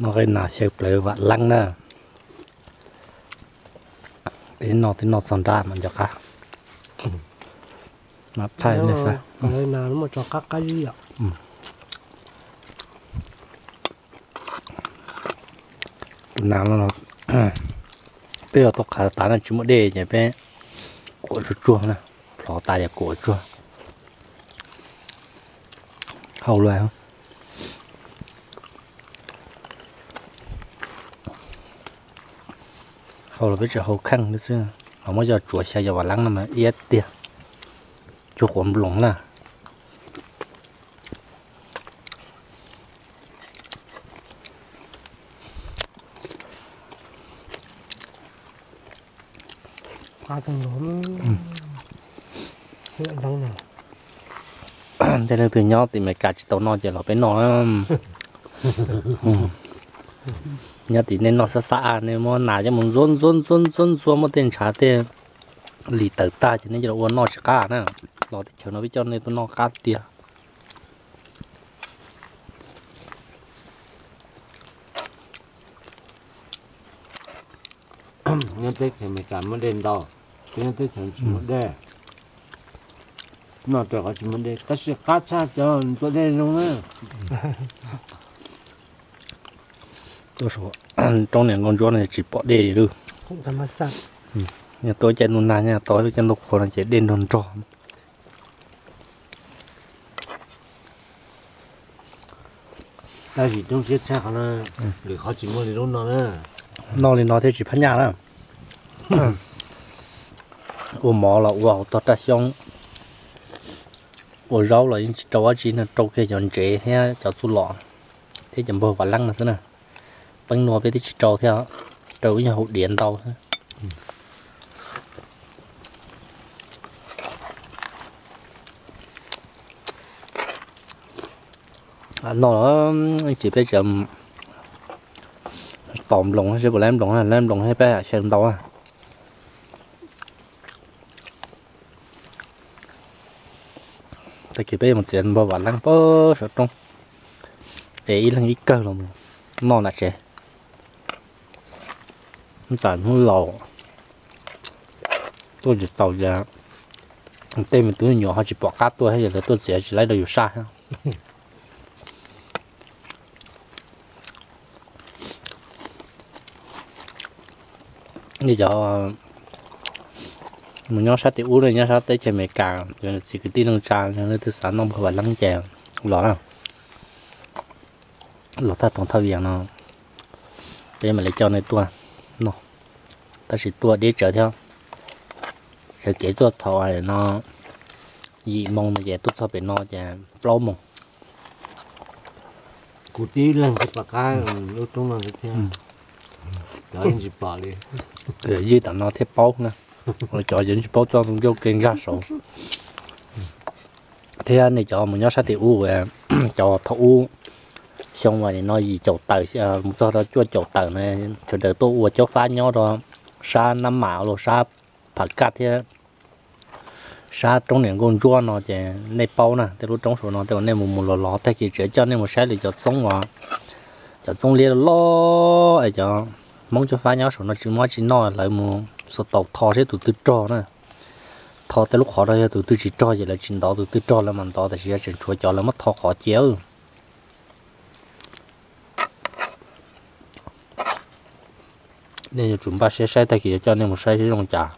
Noj qe nas xyaw plawv vam leeb na. Peb noj twb noj txog nrab mas nco qab. Mas thaij nej saib. Tus nas no peb yog tau qhav tas no tsis muaj dej ces peb kuam tsuag tsuag na, plhov tas yog kuam tsuag. Hau lawm, hau lawm peb tseem hau kheej xwb, ho muab coj tsuav xyaw yog vam leeb no mas iab tiag, cuag quav nploos na. Tej leej twg nyob tim Amelikas tsis tau noj ces los peb noj. Nyob tim nej noj xab xab a, nej muab nas coj mus ntxuav ntxuav ntxuav ntxuav ntxuav muab tej ntshav tej lis tawm tag ces nej coj los ua noj tsis qab na. Los teb chaws no peb coj nej tuaj noj qab tiag. Nyob teb chaws Amelikas muaj dej ntau, nyob teb chaws tsis muaj dej. Noj rau qhov tsis muaj dej tab sis qab tshaj cov ntxuav dej zoo na. Roob niam nkauj ntsuab no tsis pom dej li lawm. Yog tuaj caij ntuj nag, yog tau lub caij ntuj qhua no ces dej nrog nrog. Tab sis roob siab tshaj qhov no, lwm qhov tsis muaj li lub no na. Noj li no thiaj tsis phab nyaj na. Ua mov los ua hauv tog raj xyoob, ua zaub los yeej tsis rau dab tsi no, rau kiag cov ntsev thiab cov txuj lom thiab cov npawg vam leeb no xwb na. Peeb nua peb twb tsis rau thiab, rau ib nyuag hauv diav ntau xwb. No ces peb tseem tos nploos, seb puas laib nploos, laib nploos thiab peb xyaw ntau. Tag kis peb mus txiav npawg vam leeb puag saum roob, es ib leeg ib kawg los noj nram tsev. Tam hnub laus tuaj tsis tau ces tej me tub me nyuam ho tsis pom qab tuaj thiab, lawv tuaj txiav tsis laib rau yus saj thiab. Nej cov mus nyob sab tim ub, nyob sab teb chaws Amelikas, txiv kwv tij neej tsa leej twg xav noj npawg vam leeb ces los na, los thaj Toov Thaj Vias no, peb mam li coj nej tuaj noj. Tab sis tuaj deb tsawv thiab, sawv kev tuaj thaum no yim moo no ces tuaj txog pem no ces plaub moos. Kuv tib leeg tsis pom qab lub roob no thiab, cov yeej tsis pom li. Ywj tom no thiaj paub na, cov yeej tsis paub txoj ncauj kev nkag saud. Thiab nej cov mus nyob sab tim ub, cov thaum ub xyoo uas nim no yim caum tawm mus txog rau cuaj caum tawm na, sawv daws tuaj ua caub fab nyob rau sab Nab Mam los sab Phav Kaj thiab sab roob niam nkauj ntsuab no ces nej paub na, tej lub roob saum no tej uas nej mus mus los los tag kis tseem coj nej mus saib li cov txoob uas, cov txoob liab loj es cov Hmoob caub fab nyob saum no tsis muaj tsis noj, lawv mus xuas taus tho seb tus twg rog na. Tho tej lub qhov rau, yog tus twg tsis rog ces lawv tsis ntov, tus twg rog lawv mam ntov, tab sis yog tseem tshuav cov lawv muab tho qhov cia. Nej yuav tsum npaj siab saib tag kis yuav coj nej mus saib seb zoo cas.